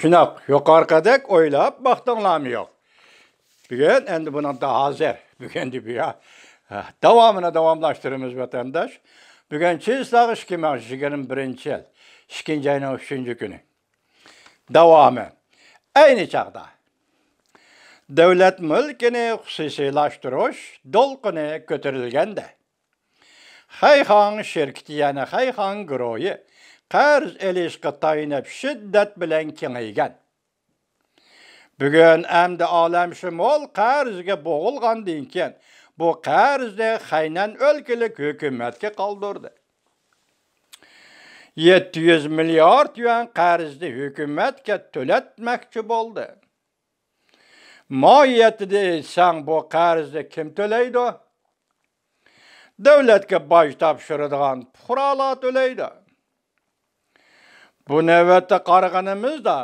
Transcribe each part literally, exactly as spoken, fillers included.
شۇنداق يۇقىرىقىدەك ئويلاپ باقتىڭلارمۇ يوق؟ بۈگۈن ئەمدى بۇنىڭدا ھازىر، بۈگۈن دېيىپ يا، داۋامىنى داۋاملاشتۇرىمىز، ۋەتەنداش. بۈگۈن چىسلاغ ئىككى مىڭ يىگىرمە بىرىنچى يىل، ئىككىنچى ئاينىڭ ئۈچىنچى كۈنى. داۋامى. ئەينى چاغدا دۆلەت مۈلكىنى خۇسۇسىيلاشتۇرۇش دولقۇنى كۆتۈرۈلگەندە، خەيخاڭ شىركىتى، يەنى خەيخاڭ گۇرۇھى قەرز ئېلىشقا تايىنىپ شىددەت بىلەن كېڭەيگەن. بۈگۈن ئەمدى ئالەمشۇمۇل قەرزگە بوغۇلغاندىن كېيىن، بۇ قەرزنى خەينەن ئۆلكىلىك ھۆكۈمەتكە قالدۇردى. يەتتە يۈز مىليارد يۈەن قەرزنى ھۆكۈمەتكە تۆلەتمەكچى بولدى. ماھىيەتىدە ئېيتساڭ، بۇ قەرزنى كىم تۆلەيدۇ؟ دۆلەتكە باج تاپشۇرىدىغان پۇقرالار تۆلەيدۇ. بۇ نۆۋەتتە قارىغىنىمىزدا،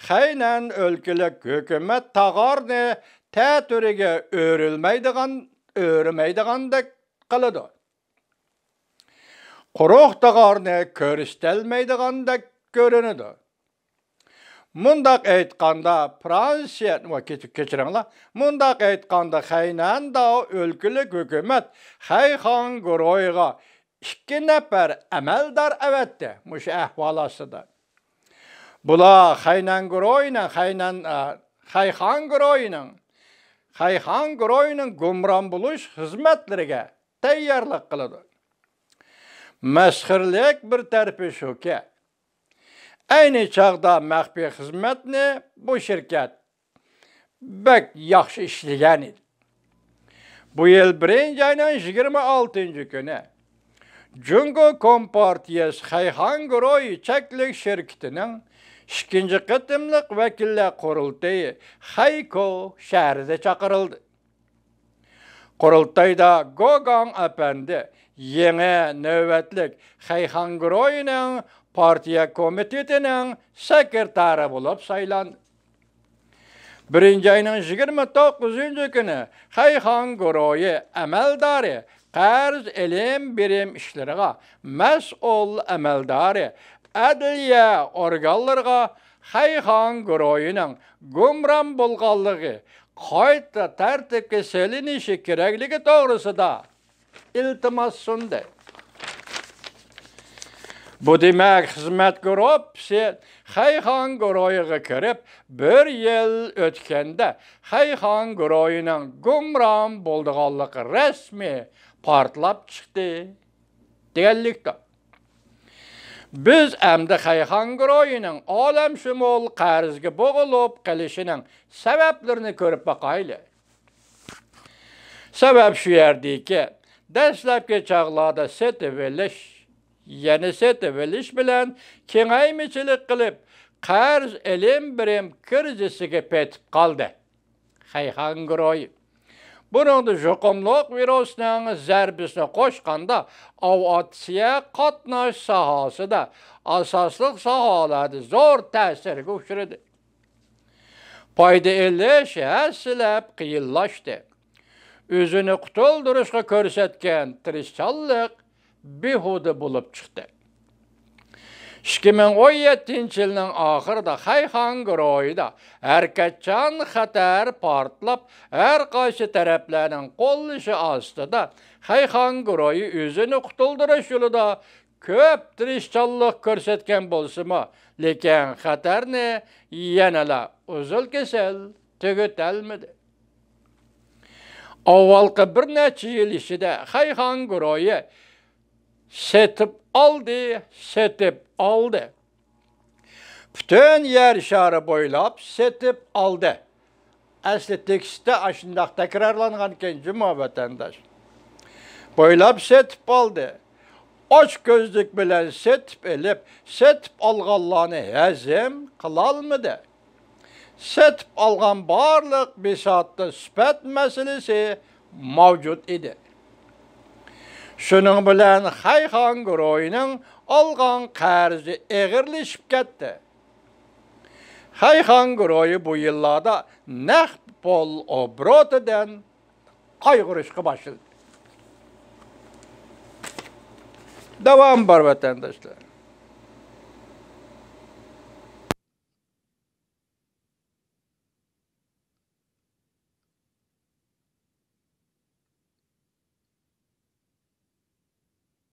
خەينەن ئۆلكىلىك ھۆكۈمەت تاغارنى تەتۈرىگە ئۆرۈلمەيدىغان، ئۆرۈمەيدىغاندەك قىلىدۇ. قۇرۇق تاغارنى كۆرسىتەلمەيدىغاندەك كۆرۈنىدۇ. مۇنداق ئېيتقاندا، فرانسىيە، ۋە كېچ-، كەچۈرۈڭلار، مۇنداق ئېيتقاندا، خەينەنداۋ ئۆلكىلىك ھۆكۈمەت خەيخاڭ گۇرۇھىغا ئىككى نەپەر ئەمەلدار ئەۋەتتى، مۇشۇ ئەھۋال ئاستىدا. بۇلار خەينەن گۇرۇھىنىڭ، خەينەن، ئە، خەيخاڭ گۇرۇھىنىڭ، خەيخاڭ گۇرۇھىنىڭ گۇمران بولۇش خىزمەتلىرىگە تەييارلىق قىلىدۇ. مەسخىرىلىك بىر تەرىپى شۇكى، ئەينى چاغدا مەخپىي خىزمەتنى بۇ شىركەت بەك ياخشى ئىشلىگەن ئىدى. بۇ يىل بىرىنچى ئاينىڭ يىگىرمە ئالتىنچى كۈنى جۇڭگو كومپارتىيەسى خەيخاڭ گۇرۇھى چەكلىك شىركىتىنىڭ ئىككىنچى قېتىملىق ۋەكىللەر قۇرۇلتىيى خەيكو شەھىرىدە چاقىرىلدى. قۇرۇلتايدا گوگاڭ ئەپەندى يېڭى نۆۋەتلىك خەيخاڭ گۇرۇھىنىڭ پارتىيە كومىتېتىنىڭ سېكرېتارى بولۇپ سايلاندى. بىرىنچى ئاينىڭ يىگىرمە توققۇزىنچى كۈنى خەيخاڭ گۇرۇھى ئەمەلدارى، قەرز ئېلىم بېرىم ئىشلىرىغا مەسئۇل ئەمەلدارى، ئەدلىيە ئورگانلىرىغا خەيخاڭ گۇرۇھىنىڭ گۇمران بولغانلىقى، قايتا تەرتىپكە سېلىنىشى كېرەكلىكى توغرىسىدا ئىلتىماس سۇندى. بۇ دېمەك، خىزمەت گۇرۇپپىسى خەيخاڭ گۇرۇھىغا كىرىپ، بىر يىل ئۆتكەندە، خەيخاڭ گۇرۇھىنىڭ گۇمران بولىدىغانلىقى رەسمىي پارتلاپ چىقتى دېگەنلىكتۇر. بىز ئەمدى خەيخاڭ گۇرۇھىنىڭ ئالەمشۇمۇل قەرزگە بوغۇلۇپ قېلىشىنىڭ سەۋەبلىرىنى كۆرۈپ باقايلى. سەۋەب شۇ يەردىكى، دەسلەپكى چاغلاردا سېتىۋېلىش، يەنە سېتىۋېلىش بىلەن كېڭەيمىچىلىك قىلىپ، قەرز ئېلىم بېرىم كىرىزىسىگە پېتىپ قالدى. خەيخاڭ گۇرۇھى. بۇنىڭدا يۇقۇملۇق ۋىرۇسنىڭ زەربىسىنى قوشقاندا، ئاۋىئاتسىيە قاتناش ساھەسىدە ئاساسلىق ساھەلەردە زور تەسىرگە ئۇچرىدى. پايدا ئېلىش ھەسسىلەپ قىيىنلاشتى. ئۆزىنى قۇتۇلدۇرۇشقا كۆرسەتكەن تىرىشچانلىق بىھۇدە بولۇپ چىقتى. ئىككى مىڭ ئون يەتتىنچى يىلنىڭ ئاخىرىدا خەيخاڭ گۇرۇھىدا ھەرىكەتچان خەتەر پارتلاپ، ھەر قايسى تەرەپلەرنىڭ قوللىشى ئاستىدا خەيخاڭ گۇرۇھى ئۆزىنى قۇتۇلدۇرۇش يولىدا كۆپ تىرىشچانلىق كۆرسەتكەن بولسىمۇ، لېكىن خەتەرنى يەنىلا ئۇزۇن كېسەل تۈگىتەلمىدى. ئاۋۋالقى بىر نەچچە يىل ئىچىدە خەيخاڭ گۇرۇھى سېتىپ ئالدى، سېتىپ ئالدى. پۈتۈن يەر شارى بويلاپ سېتىپ ئالدى. ئەسلى تېكىستتە ئاشۇنداق تەكرارلانغانكەن جۇمۇ، ۋەتەنداش. بويلاپ سېتىپ ئالدى. ئاچ كۆزلۈك بىلەن سېتىپ ئېلىپ، سېتىپ ئالغانلارنى ھەزىم قىلالمىدى. سېتىپ ئالغان بارلىق بىساتتا سۈپەت مەسىلىسى مەۋجۇت ئىدى. شۇنىڭ بىلەن خەيخاڭ گۇرۇھىنىڭ ئالغان قەرزى ئېغىرلىشىپ كەتتى. خەيخاڭ گۇرۇھى بۇ يىللاردا نەق پۇل ئوبوروتىدىن قايغۇرۇشقا باشلىدى. داۋام بار، ۋەتەنداشلار.